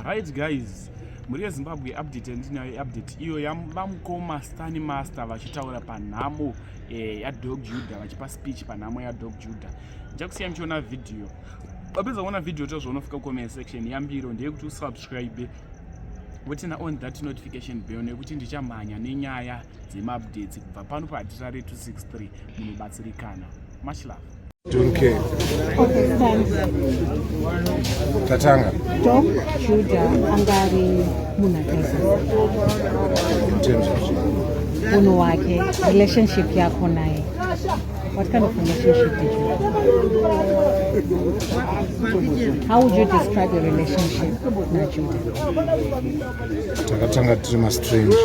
Right guys, mhuri yeZimbabwe update yandinayo update iyo yavamukoma Stani Master vachitaura panhamo eh, yaDog Judah vachipa speech panhamo yaDog Judah. Ndichakusiya muchiona video. Wapedza kuona video tozvaunofika comment section yambiro ndeyekuti usubscribe wotina on that notification bell nekuti ndichamhanya nenyaya dzemaupdates kubva pano pahatirare 263 munobatsirikana. Much love. Don't care. Okay, Stan. Tatanga. Doc Judah anga ari munhu akaita In terms of unhu hwake, relationship yako naye. What kind of relationship did you have? How would you describe your relationship naJudah? Takatanga tiri mastranger.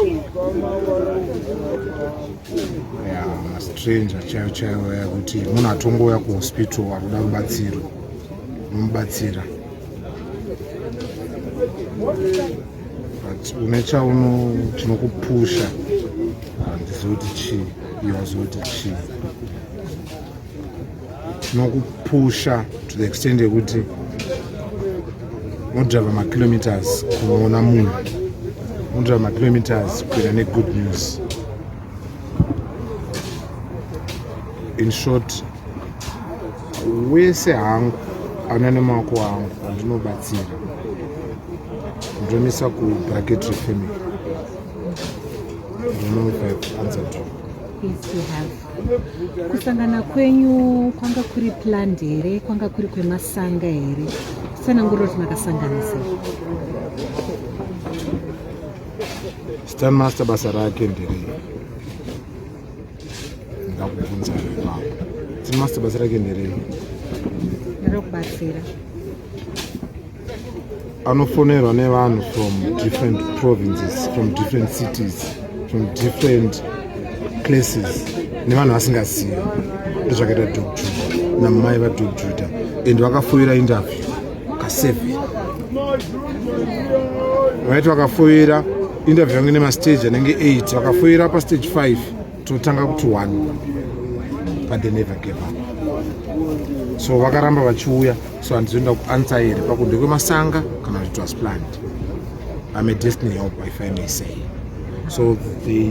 Yeah, mastranger chaiyo chaiyo yakuti munhu atongouya kuhospital akuda rubatsiro unomubatsira but une chauno chinokupusha handizivi kuti chii iwe waziva kuti chii chinokupusha to the extent yekuti unodriva makilometers kunoona munhu unodriva makilometers kuenda negood news in short wese hangu ana nemaoko angu andinobatsira ndomisa kubracket refamily. I don't know if I've answered you. Yes, you have. Kusangana kwenyu kwanga kuri planned here? Kwanga kuri kwemasanga here? Tsanangurira kuti makasangana sei? Stan Master basa rake nderei? Ndakubvunza ipapo. Stan Master basa rake nderei? Nderekubatsira. Anofonerwa nevanhu from different provinces, from different cities, from different places nevanhu vasingazivi. Ndozvakaita Doc Judah namai vaDoc Judah and vakafoira interview ka7 vaiti vakafoira interview yangu ine mastage anenge 8 vakafoira pastage 5 totanga kuti 1 but they never gave up so vakaramba vachiuya so handizoenda kuanswer here pakunde kwemasanga kana kuti it was planned. I'm a destiny helper if I may say. So they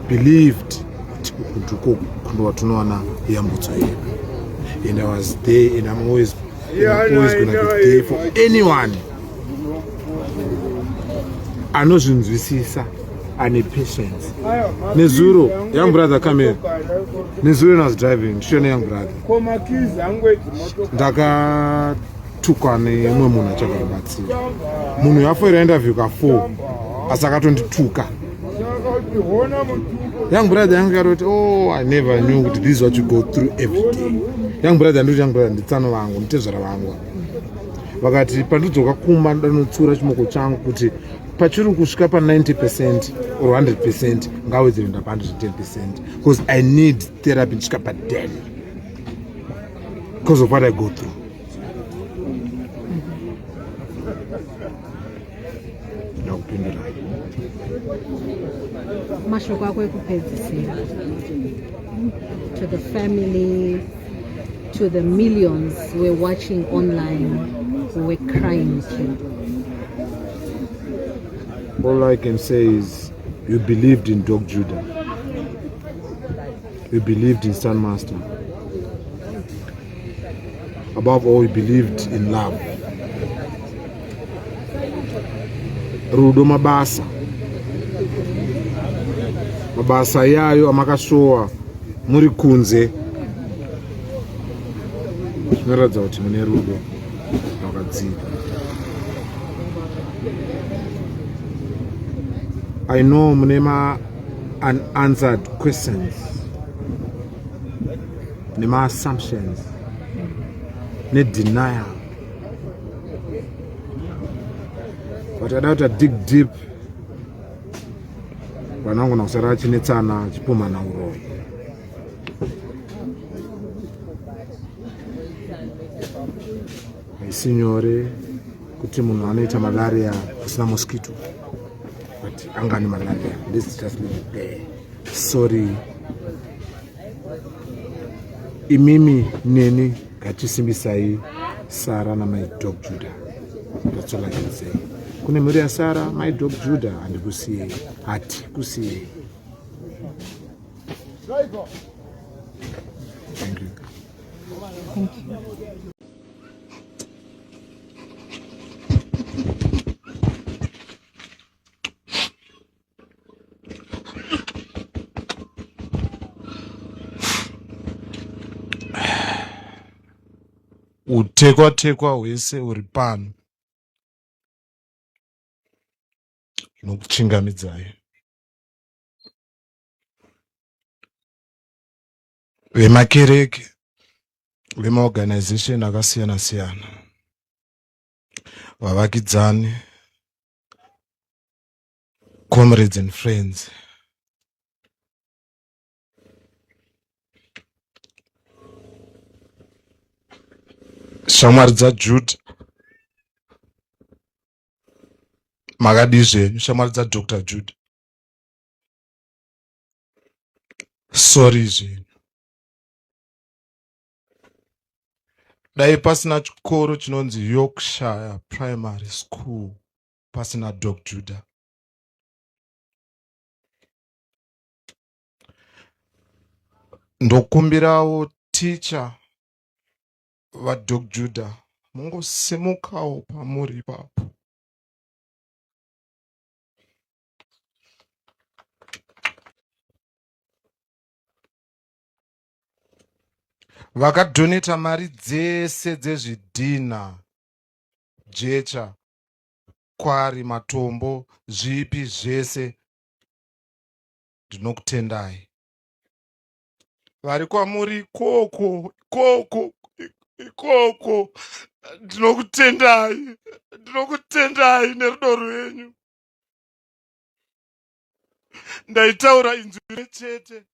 believed kuti uku ndiko kundowatinowana yambutso yedu and I was there and I'm always, I'm always gonna be there for anyone anozvinzwisisa ane patience. Nezuro young brother come here. Nezuro when I was driving ndichiona young brother ndakatukwa nemumwe munhu achaka kubatsira munhu yafoira interview ka 4 asi akatondituka. Young brother yangu yakatoti oh I never knew kuti this is what you go through every day. Young brother ndoti young brother nditsano vangu nditezvara vangu vakati pandidzoka kumba ndanotsiura chimoko changu kuti pachiri kusvika pa 90 percent or 100 percent ngawedzere ndapa 110 percent because I need therapy ndisvika pa 10 because of what I go through. Ndakupindura. Mashoko ako ekupedzisira to the family, to the millions who were watching online, who were crying with you. All I can say is you believed in Doc Judah. You believed in Stan Master. Above all, you believed in love. Rudo mabasa. Mabasa yayo amakashowa muri kunze zvinoratidza kuti mune rudo rwakadzika. I know mune ma unanswered questions nema assumptions ne denial but ada kuti dig deep vanangona kusara vachinetsana vachipumhana uroyi. Haisi nyore kuti munhu anoita malaria kusina mosquito but anga ane malaria. Let's just leave it there. Sorry. Imimi neni ngatisimbisai Sara namai Doc Judah. That's all I can say. Kune mhuri yasara, my dog Judah, handikusiyei, hatikusiyei. Thank you. Thank you. Utekwa tekwa hwese uri pano nokuchingamidzai vemakereke, vemaorganization akasiyana siyana, vavakidzani, comrades and friends. Shamwari dzaJude, makadii zvenyu shamwari dzaDr Jude? Sorry zvenyu. Dai pasina chikoro chinonzi Yorkshire Primary School, pasina Doc Judah. Ndokumbirawo teacher vaDoc Judah mungosimukawo pamuri ipapo. Vakadoneta mari dzese dzezvidhinha, jecha, kwari, matombo, zvipi zvese, ndinokutendai. Vari kwamuri ikoko ikoko ikoko, ndinokutendai, ndinokutendai nerudo rwenyu. Ndaitaura inzwi chete,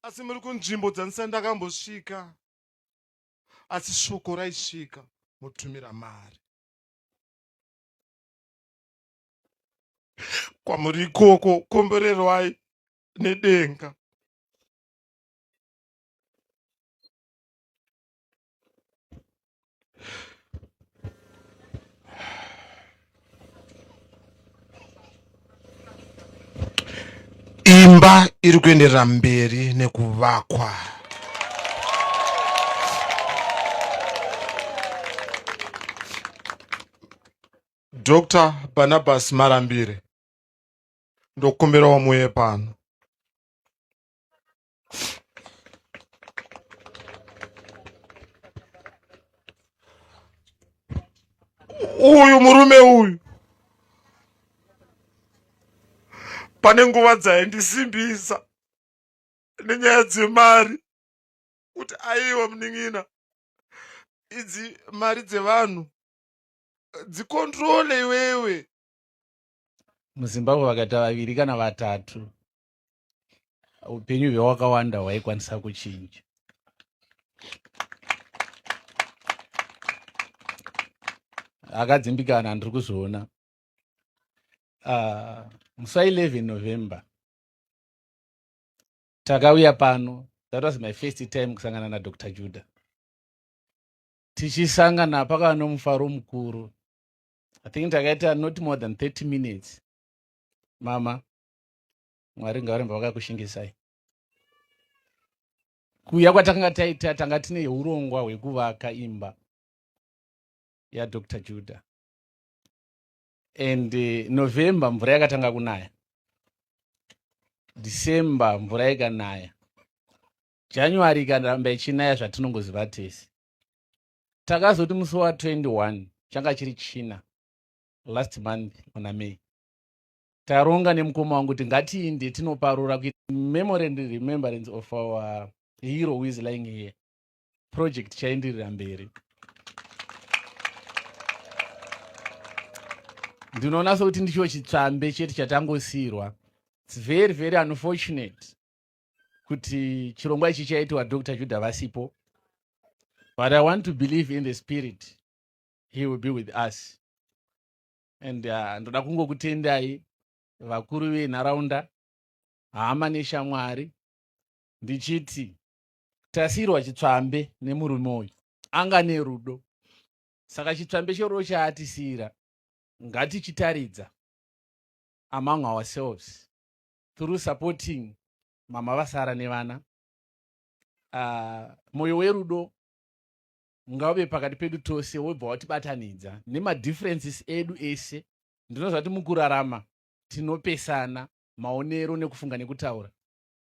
asi muri kunzvimbo dzandisati ndakambosvika, asi shoko raisvika motumira mari kwamuri ikoko. Komborerwai nedenga. Imba iri kuenderera mberi nekuvakwa. Dr. Barnabas Marambire, ndokumbirawo muye pano. Uyu murume uyu pane nguva dzaindisimbisa nenyaya dzemari kuti aiwa munin'ina, idzi mari dzevanhu dzikontrole iwewe. MuZimbabwe vakaita vaviri kana vatatu, upenyu hwewakawanda hwaikwanisa kuchinja. Akadzimbikana, ndiri kuzviona. Musi wa 11 November takauya pano. That was my first time kusangana naDr Judah. Tichisangana pakava nomufaro mukuru. I think takaita not more than 30 minutes. Mama, Mwari ngavaramba vakakushingisai. Kuuya kwatakanga taita, tanga tine urongwa hwekuvaka imba yaDr Judah, and November mvura yakatanga kunaya, December mvura ikanaya, January ikaramba ichinaya zvatinongoziva tese. Takazoti musi wa21, changa chiri China, last month muna May, taronga nemukoma wangu kuti ngatiinde tinoparura kuita memory and remembrance of our hero who is lying here. Project chaindirira mberi. Ndinoona sekuti ndicho chitsvambe chete chatangosiyirwa. It's very very unfortunate kuti chirongwa ichi chaitwa Dr Judah vasipo, but I want to believe in the spirit he will be with us. And ndoda kungokutendai vakuru venharaunda, hama neshamwari, ndichiti tasiyirwa chitsvambe nemurume uyu anga nerudo. Saka chitsvambe cherudo chaatisiyira ngatichitaridza among ourselves through supporting mama vasara nevana. Mwoyo werudo ngauve pakati pedu tose, wobva watibatanidza nemadifferences edu ese. Ndinoziva kuti mukurarama tinopesana maonero nekufunga nekutaura,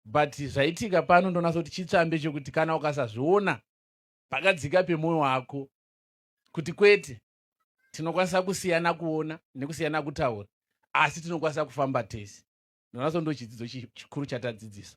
but zvaitika pano ndonatsa kuti chitsvambe chekuti kana ukasazviona pakadzika pemwoyo wako kuti kwete, tinokwanisa kusiyana kuona nekusiyana kutaura, asi tinokwanisa kufamba tese. Ndonatso ndo chidzidzo chikuru chatadzidzisa.